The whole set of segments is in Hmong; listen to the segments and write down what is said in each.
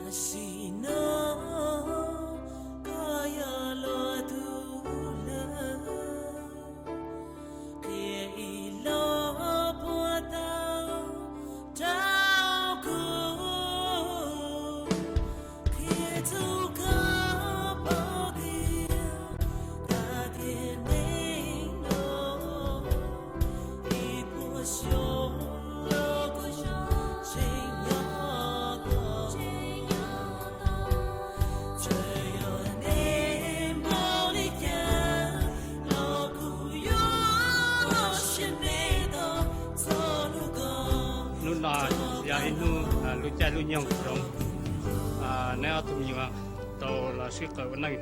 Tam sim no koj yog luag tug lawm, qhia ib lo puag ta rau kuv, qhia rau koj paub tias tag kis neej no ib puas xyoo los kuv tseem nyob tos, txawm yog nej npaum li cas los kuv yuav siab ntev tos txog lub ko. Hnub no yog ib hnub lub caij lub nyoog zoo, neb ob tug me nyuam tau los sib qawm ua neej.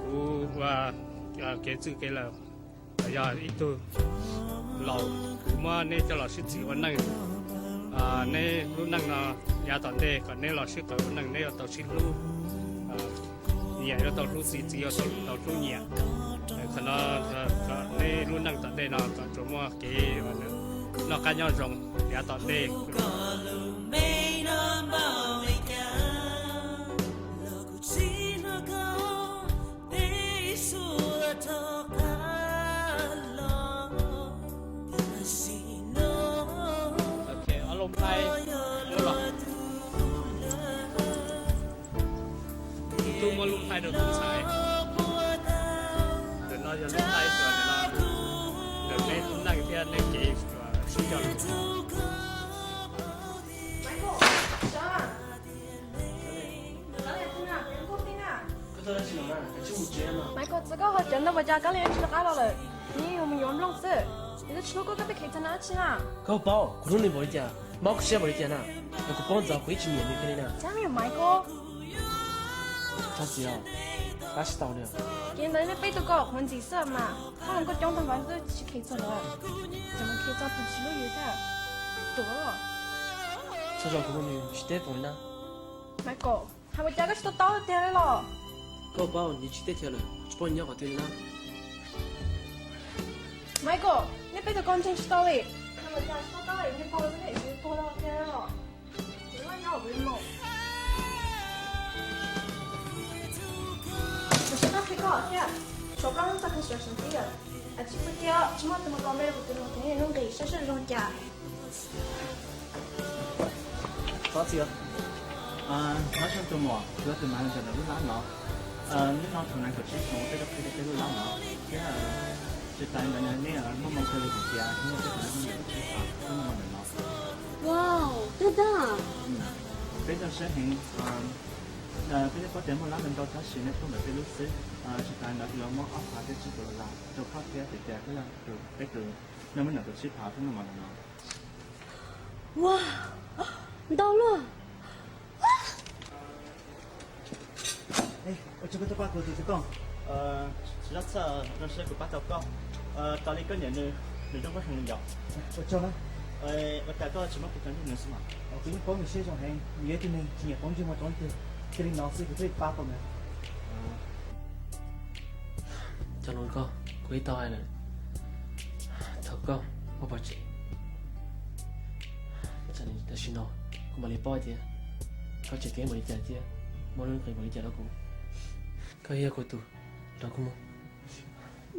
Kuv ua kev txwj kev laws, yog ib tug laus, kuv muab neb coj los sib txig ua neej. Neb lub neej no yav tom ntej kom neb los sib qawm ua neej, neb yuav tau sib hlub, niam yuav tau hlub txiv, txiv yuav tau hlub niam. Qhov no kom neb lub neej tom ntej no kom tsuas muaj kev noj qab nyob zoo yav tom ntej. Tub muab lub thaij rau tus ntxhais. Ntawm no yog lub thaij uas ntawm no, ntawm neb lub neej thiab neb kev sib cog lus. Maiv Kaum, txawm koj ho cawv ntau ua cas koj li tsis rov qab los lawm? Nws yog mus yuav nplooj xwb, nws twb tsis hlub koj, koj pheej kheev txog nws dab tsi na? Koj paub kuv hlub nws npaum li cas, mob kuv siab npaum li cas na, yog kuv paub ntxov kuv yeej tsis nyiam nws kiag li na. Cas me nyuam Maiv Kaum. Txhob txia, pab tsis tau li. Ces ntawd nej peb tug ko qhuav ntxim xwb mas, koj mus koj coob tag npaum twb tsis kheev txog lawm, tseem mus kheev txog tus tsis hlub yus thiab. Tuag. Txhua zaus kuv mus nws tsis teb kuv li na. Maiv Kaum, hais ua cas koj tsis tau taub tiag li los? Koj paub nws tsis teb chaws lawm, tsis paub nyob qhov twg li na. Maiv Kaum, nej peb tug ko ntseeg tsis tau li. Hais ua cas tsis tau taub li, nej paub txog tias tsis tuag los tiag li los? Kuv nyob nyob kuv mus. Kuv tsis tau qhia koj thiab, tshuav plaub lub txoj kheej sawv seev tib yam. Tsis pub tias tsis muaj tus mus los npe rau kuv tus nus tus nqi saib seb zoo cas. Txhob txia, nyob zoo tus muam, kuv yog tus manager ntawm lub lab no. Hnub no thaum nees nkaum tsib xyoos peb tuaj qhib rau peb lub lab no, thiab tsis tas li ntawd nej muaj hmoo kawg li kuv tias hnub no peb tau nyob hauj lwm tus tsib phav, peb muaj hmoo ntawm no. Wow, tag tag. Peb zoo siab heev. Peb yeej paub tias muaj lab ntau ntau tab sis nej pub ntawm peb lub xwb. Tsis tas li ntawd kuv yuav muab ob phav thiab tsib puas dollar rau koj thiab tias koj yog peb tus naj muab ntawm tus tsib phav peb muaj hmoo ntawm no. Wow, ntau luaj. Ua tsaug koj tuaj pab kuv tus tub koob. Tsis txhob txhawj, zoo siab kuv pab tau koj. Tos li koj nyiam nws, nws zoo nkauj heev li yom. Ua tsaug na. Ua cas koj tsis muab kuv cov ntsej muag xwb mas? Kuv yeej paub nws siab zoo heev, nws yog ib tug neeg tsis nyiam pov ntsej muag rau leej twg, cia li no xwb kuv thiaj li pab tau nws. Cov lus koj kuv yeej tau hais lawm thaum koj muaj pov tseg. Tam sim no kuv mam li paub tias koj tseem ceeb npaum li cas thiab muaj lub nqis npaum li cas rau kuv. Koj yog kuv tus, los kuv mus.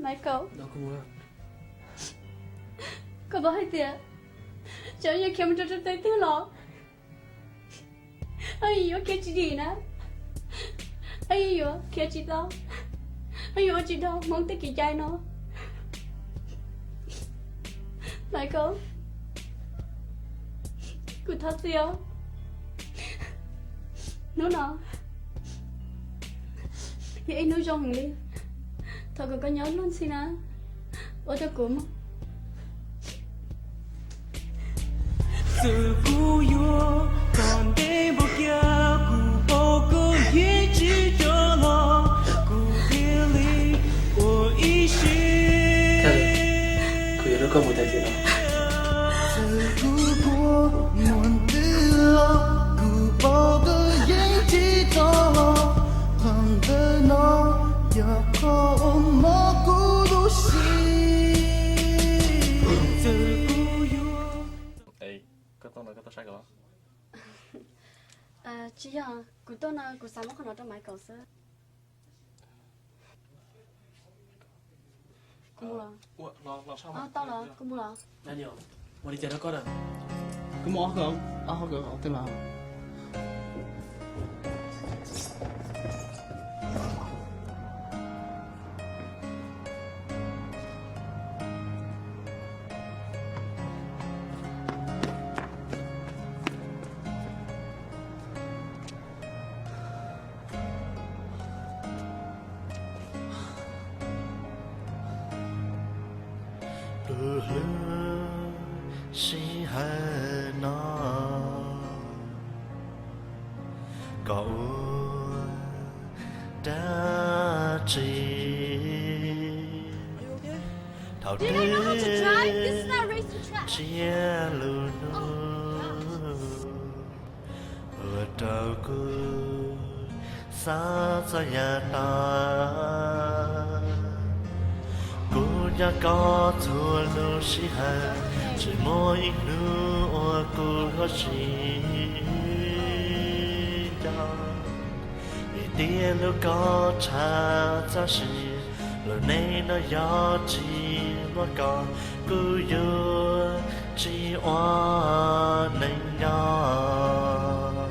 Michael, los kuv mus. Koj paub hais tias txawm yuav khiav mus rau teb twg los yeej yuav khiav tsis dim na, yeej yuav khiav tsis tau, yeej yuav ua tsis dhau hmoov tej kev cai no. Michael, kuv thov txim os. Hnub no yog ib hnub zoo heev li, thov kom koj nyob luag ntxhi na, ua rau kuv mus. Txawm kuv yuav tom ntej npaum cas kuv paub koj yeej tsis rov los, kuv thiaj li ua ib siab. Kuv yuav hlub koj mus tas li no. Txawm kuv puas muaj ntwg los kuv paub koj yeej tsis rov los, qhov ntawm no yog qhov uas mob kuv lub siab. Txawm kuv yuav Koj tau no koj tau saib ko. Tsis yog, kuv tuaj no kuv xav muab qhov no rau Maiv Kaum xwb. Kuv mus los? Tau los, kuv mus los? Kuv mus ob hauv, ob hauv tej los. Tus hlub sij hawm no koj ua dab tsi? Thaum twg tsiaj lus nug ua rau kuv xav txog yav tas. Kuv nco koj txhua lub sij hawm, tsis muaj ib hnub uas kuv yuav tsis nco. Vim tias lub koj tshav txoj sia, lub neej no yog tsis muaj koj, kuv yuav tsis ua neej nyob.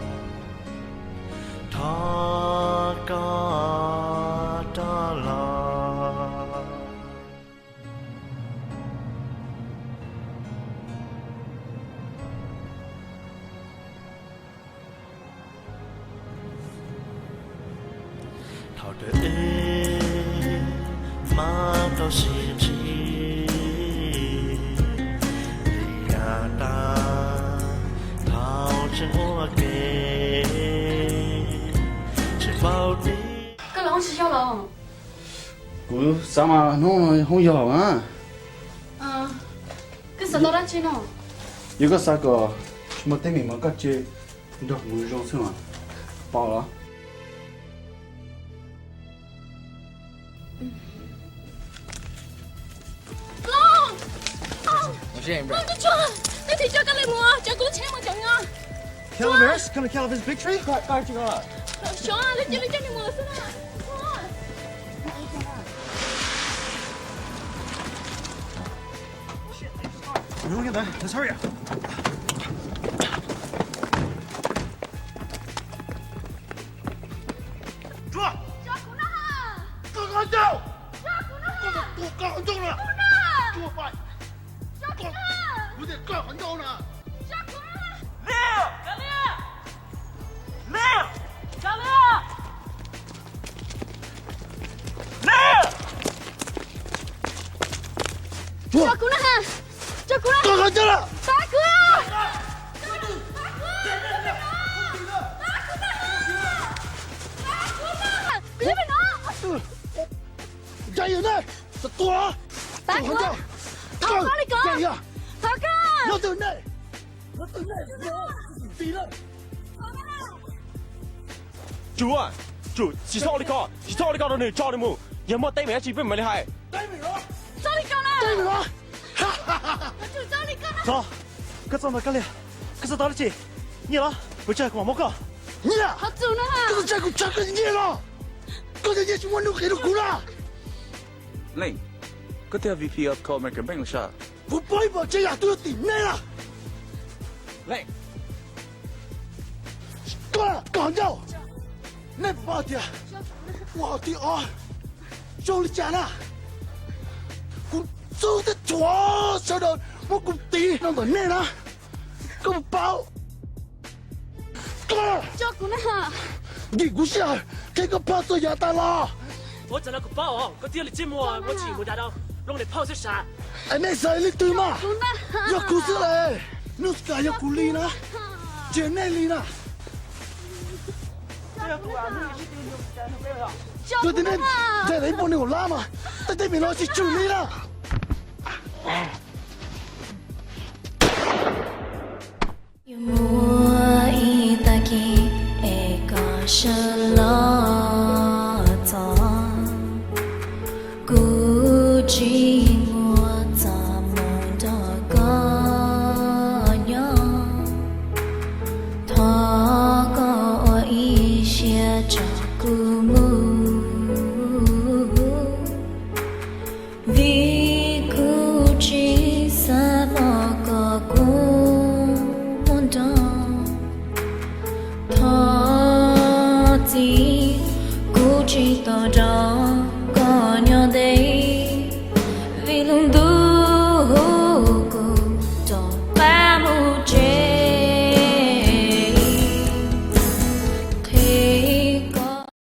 Thov koj rov los. Thaum twg wb mam tau sib ntsib li yav tas, thaum tseem ua ke tsis paub tib. Koj los hoob tsis yog los? Kuv xav mas hnub no hoob yog na. Koj xav tau dab tsi no? Yog koj xav kom tsis muaj teeb meem mas koj cia nrog kuv mus zoo xwb mas. Paub los? Calaveras, come to Calaveras Big Tree. Xyov, lawv cia li coj nws mus lawm xwb na. Let's hurry up. Tso kuv na. Koj qhov ncauj. Tso kuv na. Koj tua koj qhov ncauj na. Tso kuv na. Kuv tias koj qhov ncauj na. Tso kuv na. Liam! Cov Liam! Liam! Cov Liam! Liam! Tso kuv na ha. Tso kuv na. Koj qhov ncauj na. Pab kuv. Pab kuv. Pab kuv na. Pab kuv na. Pab kuv na. Ntshai yog nej, txawm tua. Pab kuv. Thov koj li ko. Thov koj. Nyob twg nej? Nyob twg nej? Tsum, tsum, tsis txhob ua li ko, tsis txhob ua li ko rau nws, tso nws mus. Yog muaj teeb meem dab tsi peb mam li hais. Txhob li ko na. Txhob, koj txhob ntawd Kab Liam, koj txhob tau dab tsi? Nyiaj los? Kuv tseg kuv mam muab koj. Nyiaj? Koj txhob tseg kuv tseg koj nyiaj los? Koj cov nyiaj tsis muaj nuj nqis rau kuv na. Leej, koj twb yog V P of Coldmaker Bank los sav? Kuv paub ib puas tsav yam twb yog tim nej na. Leej, koj, koj ncauj, nej puas paub tias ua hauv thib ob zoo li cas na? Kuv xub thiab thuav sawv daws muab kuv tiv rau ntawm nej na. Koj puas paub? Nkim kuv sij hawm qhia koj phaj txog yav tas los. Ua txawm no kuv paub os, koj thiaj li tsis muaj, muaj tsis muaj dag rau Looj Niam Phauj xwb sav. Es nej xav li twg mas? Yog kuv xwb las, hnub kam yog kuv li na, tsis yog nej li na. Kuv tias nej ntshai ib puas neeg lab mas tej teeb meem no tsis tsum li na.